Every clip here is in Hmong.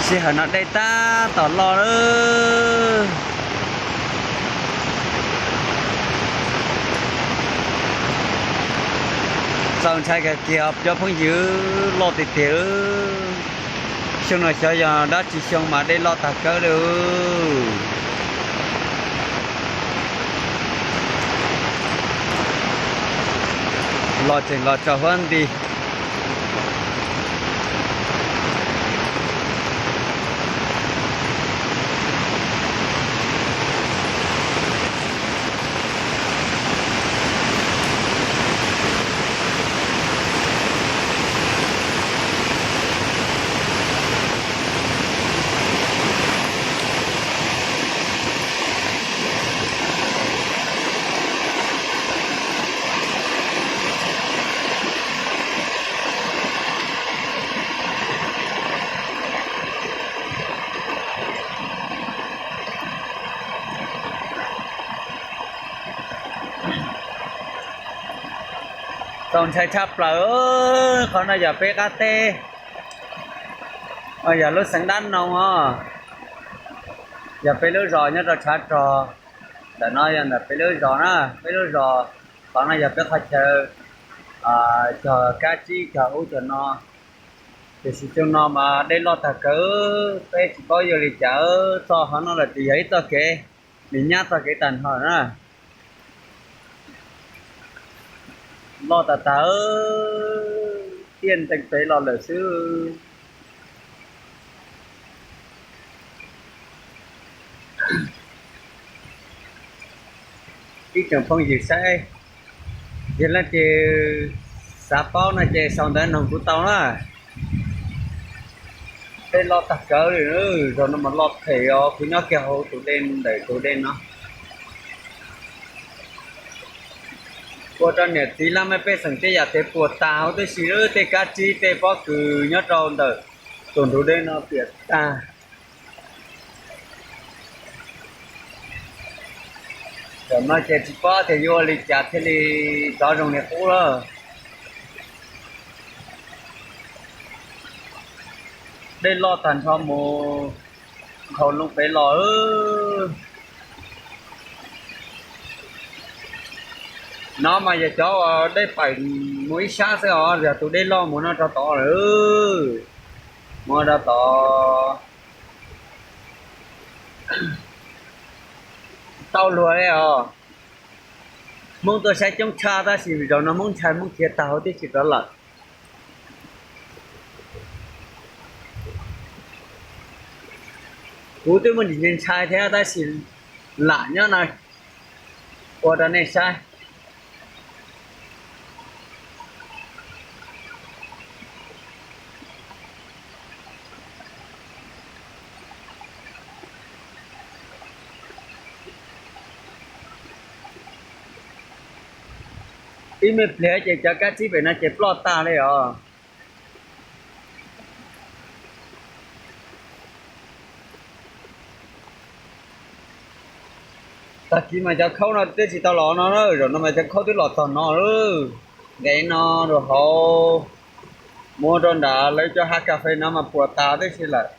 Sij hawm no dej tab tom loj lawm. Txaus ntshai kawg kiag cov phooj ywg, loj tiag tiag. Xyoo no xyov yog dab tsi xyoo mas dej loj tag kawg li. Los tseem los tsaus huab nti. Txaus ntshai tshaj plaws. Qhov no yog peb qab teb, yog lub xeev Dab Noo os. Yog peb lub zos nyob rau tshav rog. Ntawm no yog ntawm peb lub zos na, peb lub zos. Qhov no yog peb qhov chaw cog kab tsib cog ub cog no. Tiam sis xyoo no mas dej loj tag kawg, peb tsis paub yuav li cas. Txog qhov no lawm tias yog ib txoj kev, nws nyab txoj kev tag nrho na. Loj tas tas, tiaj ntees pem los lawm xwb. Ib tsoom phooj ywg saib, yog leej twg xav paub no ces sau ntawv noog kuv tau na. Dej loj tag kawg li, zaum no mas loj phem os, kuv nyob kiag hauv tus dej, ntawm tus dej no. Ua rau niam txiv laj mej pej xeem tej yam tes puas tas huv tib si, tej kab tsib tej pob kws nyob rau ntawm tus ntug dej no piam tag. Tam no ces tsis paub tias yuav ua li cas thiaj li rov zoo li qub lawm. Dej loj tag nrho mus nkhaus loo pem los. No mas yog cov uas dej pawm mus ib sab xwb os, yog tus dej loj mus no rau tod lawm. Mus rau tod tau luag li os. Hmoob tuaj saib coob tshaj tab sis zaum no Hmoob ntshai Hmoob khiav tag huv tib si rov lawm. Kuv twb muaj ntsis ntshai thiab tab sis lam nyob no ua rau nej saib. Ib me pliag ces cov kab tsib pem no ces ploj tag li os. Tag kis mas cov khaub no twb tsis tau los no, zaum no mas cov khaub twb los txog no lawm. Nqes no rau hauv, mus rau nram lawv cov hav kas fes no mas puas tas tib si lawm.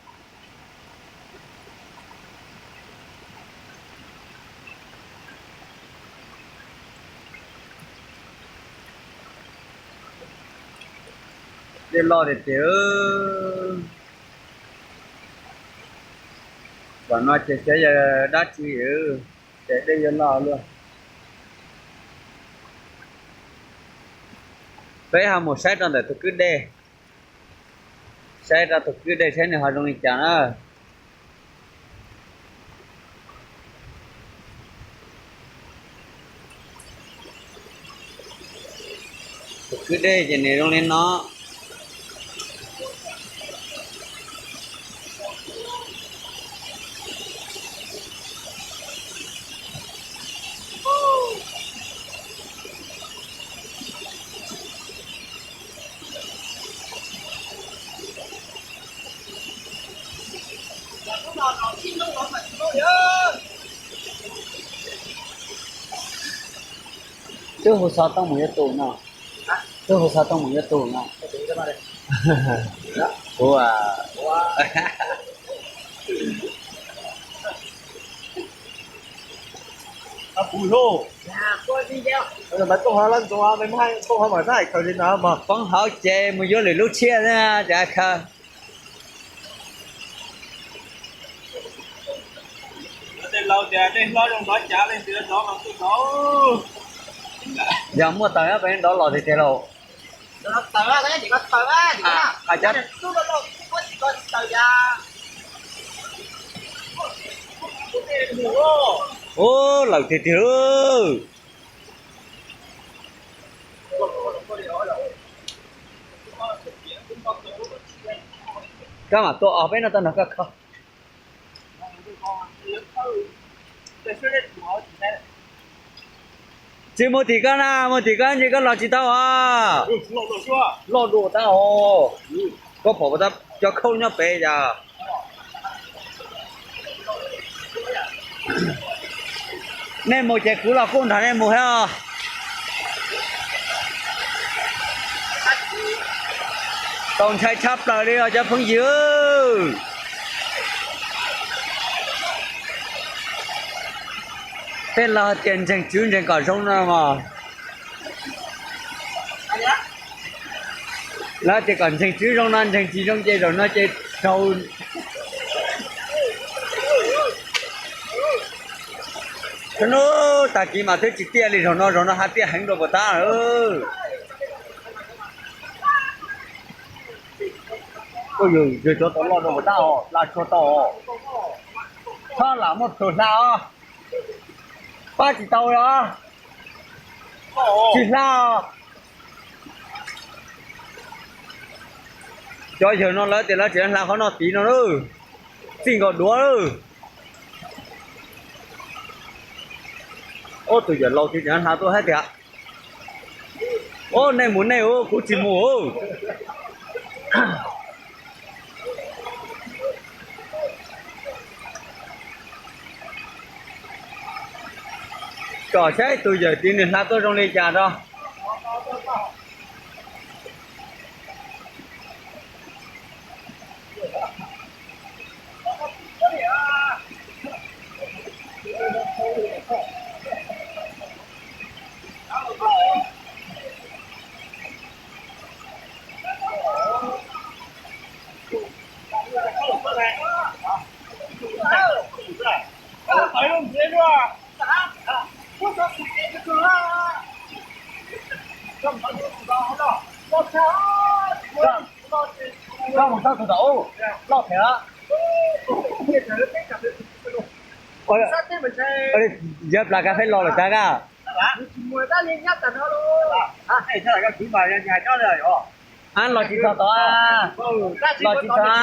Dej loj tiag tiag. Tam no ces xyov yog dab tsi, ces dej yuav loj luaj. Peb ho mus saib rau ntawm tus kwj dej, saib rau tus kwj dej saib nws ho zoo li cas na. Tus kwj dej ces nws zoo li no. Twb hu xov tooj mus yuav tus no. Twb hu xov tooj mus yuav tus no. Kuv a, Pub hlo. Mas Tooj Hawj lab ntxoov, mej muab Tooj Hawj mas sab hais khaws li no mas poob hauv ces mus yuav lwm lub tshiab na, ces khaws. Tej laus tias dej hlob zoo nrov cav, leej twg nrov mas kuj nrov. Yog muaj taws peb nrov los tiag tiag lauj. Hais cov Ub, lawm tiag tiag. Koj mam tua os, peb no tau nrog koj kho. Tsis mus tim koj na, mus tim koj ntshe koj los tsis tau os. Loj dua tab os. Koj pom cov khauj nyob pem yom. Nej mus ces kuv los kuj nrog nej mus thiab os. Txaus ntshai tshaj plaws li os cov phooj ywg. Tej laus tias ntseeg tswv ntseeg kom zoo no mas. Lawv tias kom ntseeg tswv zoo no, ntseeg tsis zoo ces zaum no ces raug. Hnub tag kis mas twb tsis tiaj li, zaum no, zaum no hav tiaj heev dua puas tab. Yog cov tau loj dua puas tab os, hla tshua tau os. Txhob lam muab plhws hla os. Pab tsis tau os. Tsis hla os. Cov yawg no lawv tias lawv tseem hla qhov no tid no na. Txij nkaus duav. Ob tug yawm laus tseem hla tuaj hais tias, Ob, nej mus nej, kuv tsis mus. Tsom saib tus yawm tid nws hla tuaj zoo li cas rau. Koj mus txog tus tom ub, loj thiab. Yawg plas kas fes los lawm tag a. Ab, los tsis txog tod a. Los tsis txog a.